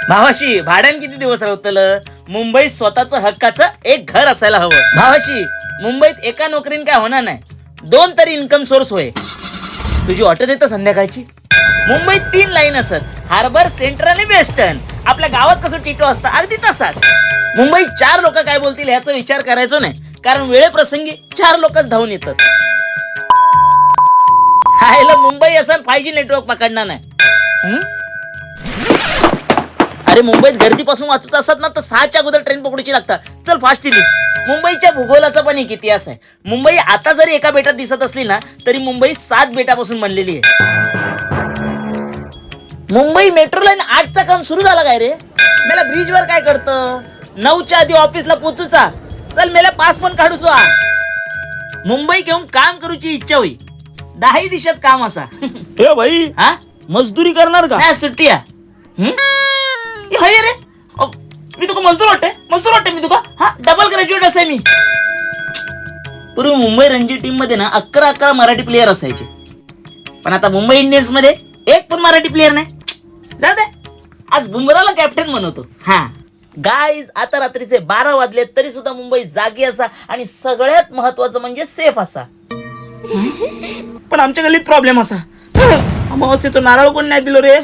भावाशी, भाड्यान किती दिवस राहतलं? मुंबईत स्वतःच हक्काचं एक घर असायला हवं. भावाशी, मुंबईत एका नोकरीन काय होणार नाही, दोन तरी इन्कम सोर्स होय. तुझी ऑटो देतो संध्याकाळची. मुंबईत तीन लाईन असत, हार्बर, सेंट्रल आणि वेस्टर्न. आपल्या गावात कसं टिटो असतं, अगदी तसाच. मुंबईत चार लोक काय बोलतील ह्याचा विचार करायचो नाही, कारण वेळेप्रसंगी चार लोकच धावून येतात. हायला, मुंबई असं 5G network पकडणार नाही, हं? अरे, मुंबईत गर्दीपासून वाचूच असत ना तर 6च्या अगोदर ट्रेन पकडूची लागतात. चल, फास्ट इली. मुंबईच्या भूगोलाचा पण एक इतिहास आहे. मुंबई आता जरी एका बेटात दिसत असली ना, तरी मुंबई सात बेटापासून बनलेली आहे. मुंबई मेट्रो लाईन 8चा काम सुरू झाला काय रे? मला ब्रिजवर काय करतं? 9च्या आधी ऑफिसला पोचूचा. चल, मेला पास पण काढूचो हा. मुंबई घेऊन काम करूची इच्छा होई. दहाही दिशात काम असा. ए भाई, हा. मजदुरी करणार का? नाही, सुट्टी आहे. हं? ए, हाय रे. अ, मी तुका मजदूर वाटते? मजदूर वाटते मी तुका? हा, डबल ग्रॅज्युएट असे मी. पूर्वी मुंबई रणजी टीम मध्ये ना 11 11 मराठी प्लेअर असायचे, पण आता मुंबई इंडियन्स मध्ये एक पण मराठी प्लेअर नाही. जाऊ दे, आज बुमराला कॅप्टन बनवतो. हा गाईज, आता रात्रीचे 12 वाजले तरी सुद्धा मुंबई जागी असा आणि सगळ्यात महत्वाचं म्हणजे सेफ असा. पण आमच्या गल्लीत प्रॉब्लेम असा, अमावस्येचं नारळ कोण नाही दिलो रे.